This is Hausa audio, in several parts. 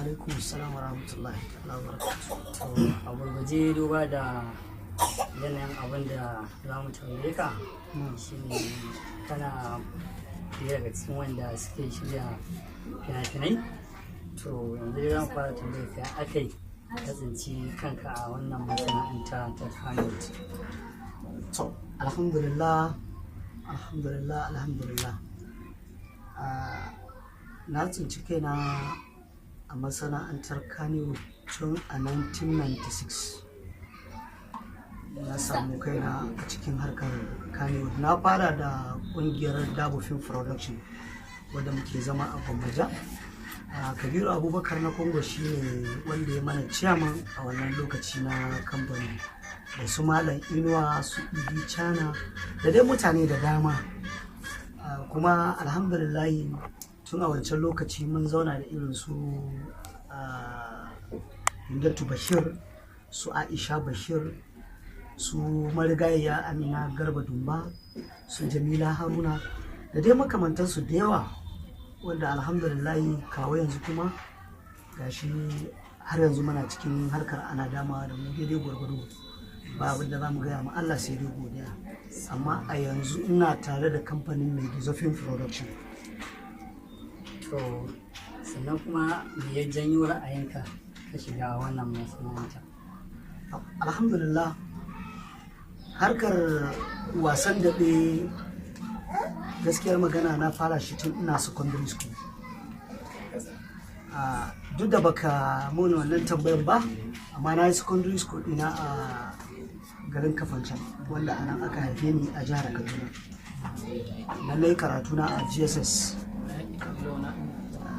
Alaikum assalam wa rahmatullahi ta'ala wa barakatuh. To, a gurguje, duba da yanayin abin da za mu tambaye ka shine, kana ɗaya daga cikin wanda suke shirya fina-finai. To, yanzu dai za mu fara tambaye ka, aka yi ka tsinci kanka a wannan masana'anta ta Kannywood? To, alhamdulillah, alhamdulillah, alhamdulillah. Na tsinci kaina a masana'antar Kannywood tun a 1996. Na samu kaina a cikin harkar Kannywood. Na fara da kungiyar Dabo Film Production wadda muke zama a Gwammaja. Kabiru Abubakar na Congo shine wanda ya mana ciyaman a wannan lokaci na kamfani, da su Malam Inuwa, su Idi Chana, da dai mutane da dama. Kuma alhamdulillahi, tun a wancan lokaci mun zauna da irin su Hindatu Bashir, su Aisha Bashir, su marigayiya Amina Garba Dumba, su Jamila Haruna, da dai makamantansu da yawa, wanda alhamdulillahi kawo yanzu kuma gashi har yanzu muna cikin harkar, ana damawa da mu daidai gwargwado. Ba abin da za mu gaya ma Allah sai dai godiya. Amma a yanzu ina tare da kamfanin Mai Gizo Film Production. To, sannan kuma me ya janyo ra'ayinka ka shiga wannan masana'anta? Alhamdulillah, harkar wasan daɓe, gaskiyar magana, na fara shi tun ina secondary school. Duk da baka muni wannan tambayan ba, amma na yi secondary school ɗina a garin Kafancan, wanda a nan aka haife ni a jihar Kaduna. Na yi karatu na a GSS.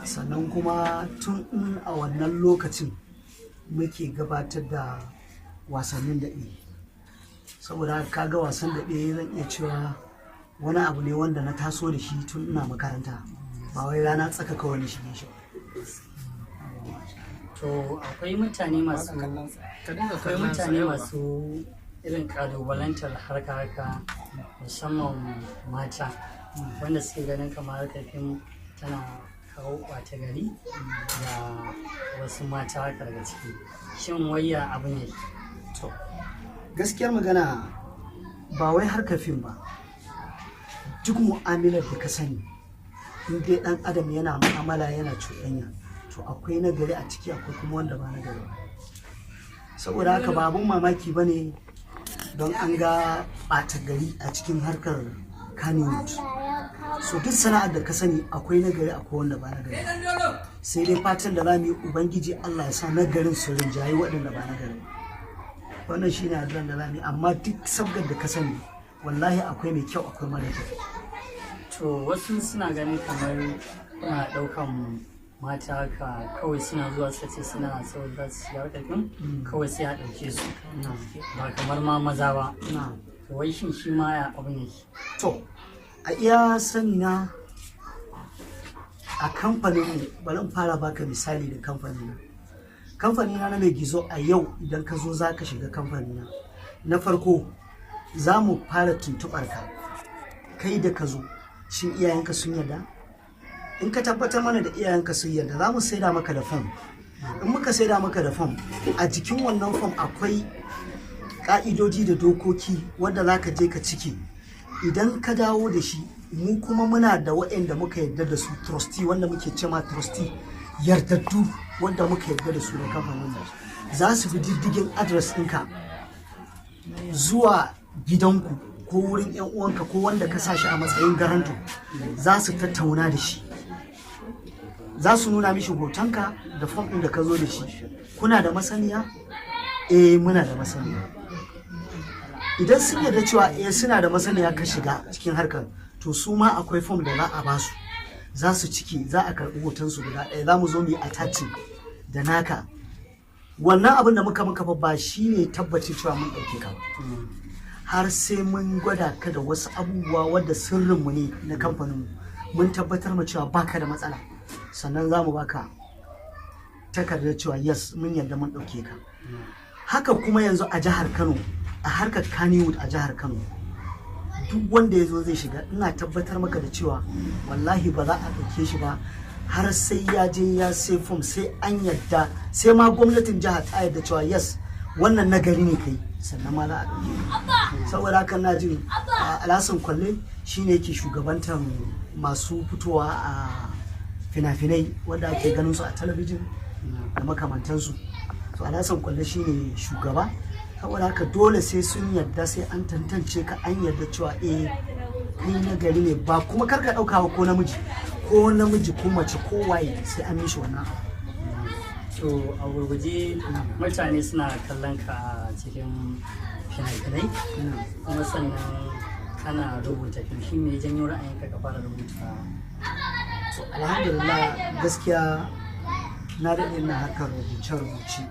Sannan kuma tun in a wannan lokacin muke gabatar da wasannin daɓe. Saboda haka kaga wasan daɓe, zan iya cewa wani abu ne wanda na taso da shi tun ina makaranta, ba wai rana tsaka kawai na shige shi ba. To, akwai mutane masu irin kalubalantar harka haka, musamman mata, wanda suke ganin kamar harkar fim tana kawo ɓata gari da wasu mata haka daga ciki. Shin wayya abin yake? To, gaskiyar magana, ba wai harkar fim ba, duk mu'amalar da ka sani, in dai dan adam yana mu'amala, yana cuɗanya, to akwai nagari a ciki, akwai kuma wanda ba nagari ba. Saboda haka ba abun mamaki ba ne don an ga ɓata gari a cikin harkar Kannywood. So duk sana'ar da ka sani, akwai nagari, akwai wanda ba nagari. Sai dai fatan da za mu yi, Ubangiji Allah ya sa nagarin su rinjayi waɗanda ba nagari ba. Wannan shine addu'an da za mu yi. Amma duk sabgar da ka sani, wallahi akwai mai kyau, akwai mara kyau. To, wasu suna ganin kamar kuna ɗaukan mata haka kawai, suna zuwa suka ce suna so za su shiga harkar fim, kawai sai a ɗauke su, ba kamar ma maza ba. To, wai shin shi ma ya abin yake? To, a iya sani na a kamfanin mu, bari in fara baka misali da kamfanin na. Kamfani na Mai Gizo, a yau idan ka zo za ka shiga kamfani na, na farko za mu fara tuntuɓar ka, kai da ka zo, shin iyayenka sun yarda? In ka tabbatar mana da iyayenka sun yarda, za mu saida maka da fam. In muka saida maka da fam, a jikin wannan fam akwai ka'idoji da dokoki wanda za ka je ka cike. Idan ka dawo da shi, mu kuma muna da waɗanda muka yarda da su, trustee, wanda muke cema trustee, yardaddu wanda muka yarda da su na kamfanin mu, za su bi diddigin address ɗinka zuwa gidanku ko wurin yan uwanka ko wanda ka sa shi a matsayin guarantor. Za su tattauna da shi, za su nuna mishi hotonka da fom ɗin da ka zo da shi. Kuna da masaniya? Eh, muna da masaniya. Idan sun yarda cewa eh, suna da masaniya ka shiga cikin harkar, to su ma akwai fom da za a ba su, za su ciki, za a karɓi hotonsu guda ɗaya, za mu zo mu yi attaching da naka. Wannan abin da muka maka fa ba shi ne tabbacin cewa mun ɗauke ka ba, har sai mun gwada ka da wasu abubuwa wadda sirrinmu ne na kamfaninmu, mun tabbatar ma cewa baka da matsala, sannan za mu baka takardar cewa yes, mun yarda, mun ɗauke ka. Haka kuma yanzu a jihar Kano, a harkar Kannywood a jihar Kano, duk wanda ya zo zai shiga, ina tabbatar maka da cewa wallahi ba za a ɗauke shi ba. Har sai ya je ya sai fom, sai an yadda, sai ma gwamnatin jiha ta yadda cewa yes, wannan nagari ne kai, sannan ma za a ɗauke. Saboda haka na jin Alhassan Kwalle shine yake shugabantar masu fitowa a fina-finai wanda ake ganin su a talabijin da makamantansu. So Alhassan Kwalle shine shugaba. Saboda haka dole sai sun yadda, sai an tantance ka, an yadda cewa eh, kai na gari ne. Ba kuma karka ɗauka ko namiji ko mace ko waye, sai an mishi wannan abu. To, a gurguje, mutane suna kallon ka a cikin fina-finai, kuma sannan kana rubuta fim. Shi me ya janyo ra'ayinka ka fara rubuta? To, alhamdulillah, gaskiya na daɗe ina harkar rubuce-rubuce,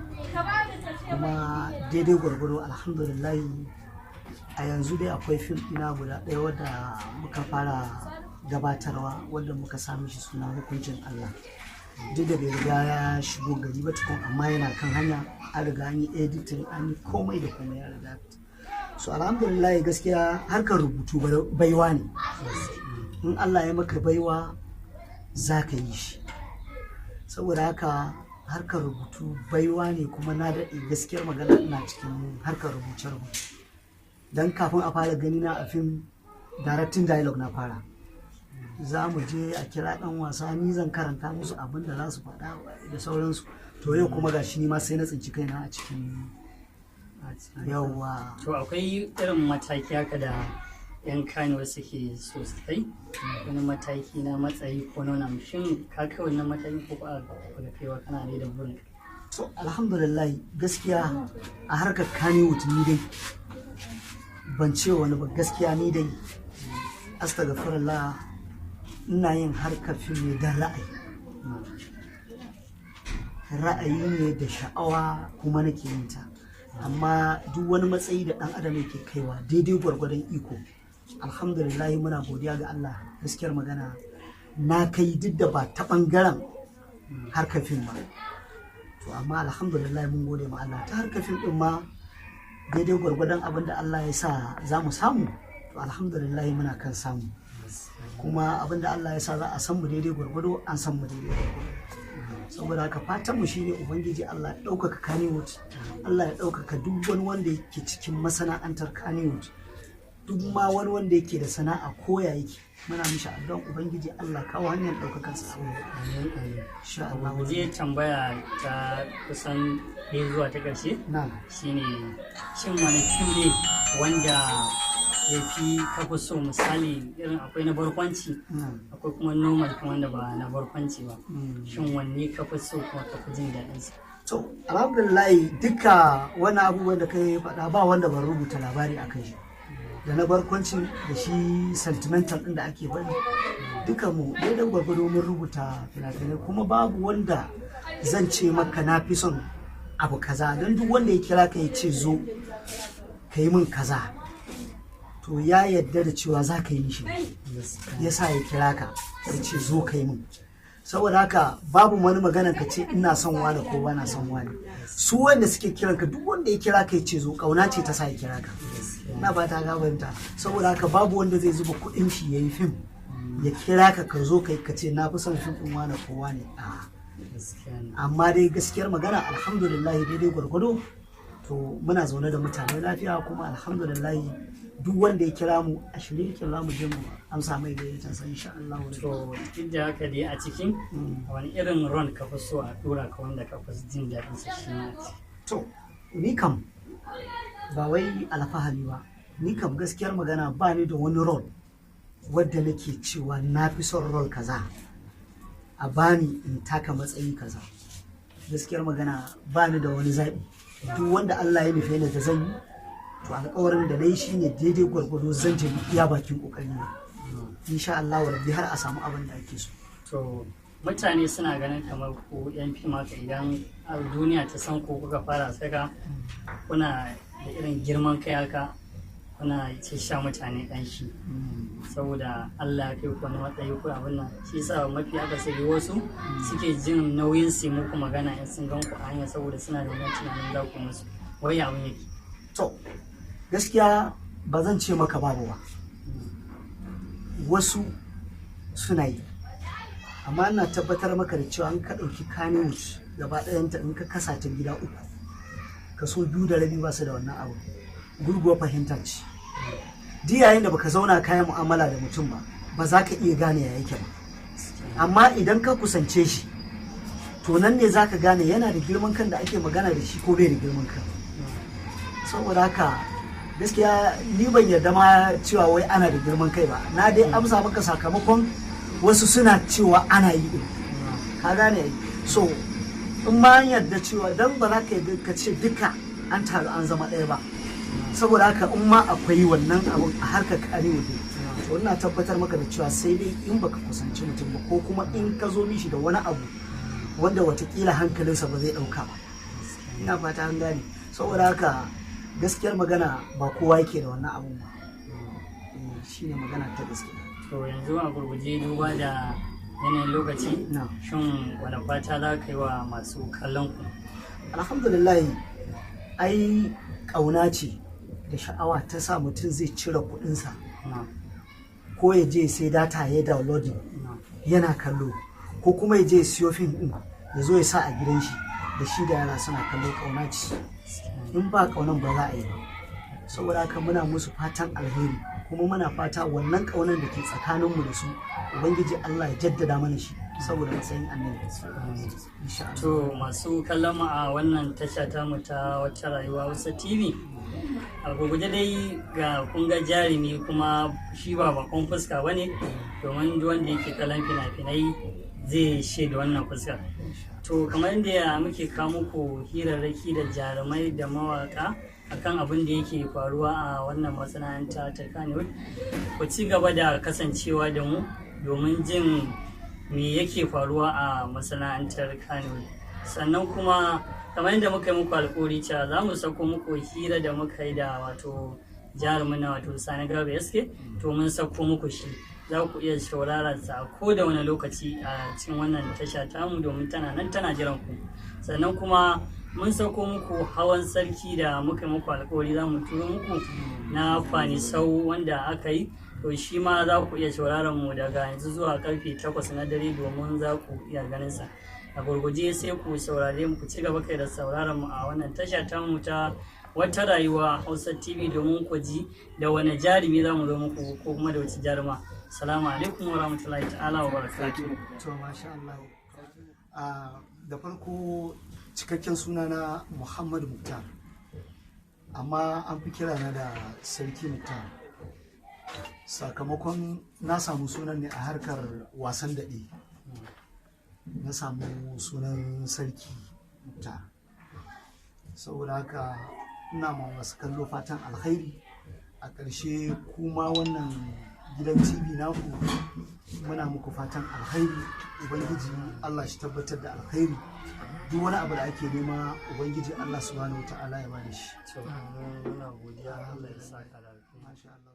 kuma daidai gwargwado, alhamdulillah, a yanzu dai akwai fim ɗina guda ɗaya wadda muka fara gabatarwa, wadda muka sami shi suna Hukuncin Allah. Duk da bai riga ya shigo gari ba tukun, amma yana kan hanya. An riga an yi editing, an yi komai da komai, ya riga fita. So alhamdulillah, gaskiya harkar rubutu baiwa ne. In Allah ya maka baiwa, za ka yi shi. Saboda haka harkar rubutu baiwa ne, kuma na daɗe, gaskiyar magana, ina cikin harkar rubuce-rubuce, don kafin a fara gani na a fim, directing dialogue na fara. Za mu je a kira ɗan wasa, ni zan karanta musu abin da za su faɗa da sauransu. To, yau kuma gashi ni ma sai na tsinci kaina a cikin yawwa. To, akwai irin mataki haka da yan Kano suke so su kai wani mataki na matsayi ko nuna, shin ka kai wannan mataki ko ba ka kaiwa, kana ne da burin? To, alhamdulillah, gaskiya a harkar Kannywood ni dai ban ce wani ba. Gaskiya ni dai, astagfirullah, ina yin harkar fim ne don ra'ayi, ra'ayi ne da sha'awa kuma nake yin ta. Amma duk wani matsayi da ɗan adam yake kaiwa, daidai gwargwadon iko, alhamdulillah, muna godiya ga Allah. Gaskiyar magana na kai, duk da ba ta ɓangaren harkar fim ba. To, amma alhamdulillah, mun gode ma Allah, ta harkar fim ɗin ma daidai gwargwadon abin da Allah ya sa za mu samu, to alhamdulillah muna kan samu. Kuma abin da Allah ya sa za a san mu daidai gwargwado, an san mu daidai gwargwado. Saboda haka fatan mu shine Ubangiji Allah ya ɗaukaka Kannywood, Allah ya ɗaukaka duk wani wanda yake cikin masana'antar Kannywood, duk ma wani wanda yake da sana'a koya yake, muna mishi addu'an Ubangiji Allah kawo hanyar ɗaukakar sa, insha Allah. Je tambaya ta kusan ɗaya zuwa ta ƙarshe na'am. shine, shin wani fim ne wanda ya fi kafa so? Misali, irin akwai na barkwanci, na'am akwai kuma normal fim wanda ba na barkwanci ba. Shin wanne ka fi so kuma ka fi jin daɗin sa? To, alhamdulillah, duka wani abubuwan da kai faɗa ba wanda ban rubuta labari a kan shi, da na barkwancin da shi sentimental ɗin da ake faɗi, duka mu daidai gwargwado mun rubuta fina-finai, kuma babu wanda zan ce maka na fi son abu kaza, don duk wanda ya kira ka ya ce zo ka yi min kaza, to ya yarda da cewa za ka yi mishi, ya sa ya kira ka ya ce zo ka yi min. Saboda haka babu wani magana ka ce ina son wani ko bana son wani. Su wanda suke kiran ka, duk wanda ya kira ka ya ce zo, kauna ce ta sa ya kira ka, na ba ta gabanta. Saboda haka babu wanda zai zuba kuɗin shi ya yi fim, ya kira ka ka zo kai, ka ce na fi son fim ɗin wani ko wani. A'a. Amma dai gaskiyar magana, alhamdulillah, daidai gwargwado, to muna zaune da mutane lafiya, kuma alhamdulillah duk wanda ya kira mu a shirye yake, za mu je mu amsa mai gayyatar sa, insha Allah. To, duk da haka dai, a cikin wani irin role ka fi so a dora ka, wanda ka fi jin daɗin sa shi ma a ciki? To, ni kam ba wai alfahari ba, ni kam gaskiyar magana ba ni da wani role wadda nake cewa na fi son role kaza a bani in taka matsayi kaza. Gaskiyar magana ba ni da wani zaɓi. Duk wanda Allah ya nufe ni da zan yi, to alƙawarin da na yi shine daidai gwargwado zan je iya bakin ƙoƙari na, insha Allah rabbi, har a samu abin da ake so. To, mutane suna ganin kamar ku yan fim haka, idan a duniya ta san ko kuka fara saka, kuna da irin girman kai haka, kuna ce sha mutane ƙanshi saboda Allah ya kai ku wani matsayi ko abin nan. Shi yasa mafi akasari wasu suke jin nauyin su yi muku magana in sun gan ku a hanya, saboda suna da wannan tunanin za ku musu. Wai abin yake? To, gaskiya ba zan ce maka babu ba, wasu suna yi. Amma ina tabbatar maka da cewa in ka ɗauki Kannywood gaba ɗayanta, in ka kasa ta gida uku, kaso 2.5 ba su da wannan abu. Gurguwar fahimta ce. Duk yayin da baka zauna kayan mu'amala da mutum ba, ba za ka iya gane ya yake ba. Amma idan ka kusance shi, to nan ne za ka gane yana da girman kan da ake magana da shi ko bai da girman kan. Saboda haka gaskiya ni ban yarda ma cewa wai ana da girman kai ba. Na dai amsa maka sakamakon wasu suna cewa ana yi din, ka gane ai? So in ma an yarda cewa, dan ba za ka yarda ka ce duka an taru an zama ɗaya ba. Saboda haka in ma akwai wannan abun a harkar Kannywood, to ina tabbatar maka da cewa sai dai in baka kusanci mutum ba, ko kuma in ka zo mishi da wani abu wanda watakila hankalinsa ba zai ɗauka ba. Ina fata an gane. Saboda haka gaskiyar magana, ba kowa yake da wannan abun ba. Shine magana ta gaskiya. To, yanzu a gurguje, duba da yanayin lokaci, Na. shin wani fata za ka yi wa masu kallon ku? Alhamdulillah, ai ƙauna ce da sha'awa ta sa mutum zai cire kuɗinsa ko ya je sai data ya downloading yana kallo, ko kuma ya je siyo fim ɗin ya zo ya sa a gidan shi da shi da yara suna kallo. Ƙauna ce. In ba ƙaunan, ba za a yi ba. Saboda haka muna musu fatan alheri, kuma muna fata wannan ƙaunar da ke tsakaninmu da su, Ubangiji Allah ya jaddada mana shi saboda matsayin Annabi, insha Allah. To, masu kallon mu a wannan tasha ta mu ta Wata Rayuwa Hausa TV, a gurguje dai ga kun ga jarumi, kuma shi ba bakon fuska bane, domin duk wanda yake kallon fina-finai zai shaida wannan fuska. To, kamar yadda muke kawo muku hirarraki da jarumai da mawaka akan abin da yake faruwa a wannan masana'anta ta Kannywood, ku ci gaba da kasancewa da mu domin jin me yake faruwa a masana'antar Kannywood. Sannan kuma kamar yadda muka yi muku alkawari cewa za mu sako muku hira da muka yi da wato jarumin na, wato Sani Garba SK, to mun sako muku shi. Za ku iya sauraron sa a ko da wani lokaci a cikin wannan tasha tamu, domin tana nan tana jiran ku. Sannan kuma mun sako muku hawan sarki da muka yi muku alkawari za mu turo muku na Fanisau wanda aka yi, to shi ma za ku iya sauraron mu daga yanzu zuwa karfe 8 na dare, domin za ku iya ganin sa a gurguje. Sai ku saurare mu, ku ci gaba kai da sauraron mu a wannan tasha ta mu ta Wata Rayuwa Hausa TV, domin ku ji da wani jarumi za mu zo muku ko kuma da wace jaruma. Salamu alaikum wa rahmatullahi ta'ala wa barakatuh. To, masha Allah. Da farko, cikakken sunana Muhammad Muktar, amma an fi kira na da Sarki Muktar, sakamakon na samu sunan ne a harkar wasan daɗe na samu sunan Sarki Muktar. Saboda haka ina ma masu kallo fatan alkhairi. A ƙarshe kuma, wannan gidan TV naku, muna muku fatan alkhairi. Ubangiji Allah shi tabbatar da alkhairi. Duk wani abu da ake nema, Ubangiji Allah Subhanahu Wa Ta'ala ya bada shi. To, muna godiya, Allah ya saka da alkhairi. Masha Allah.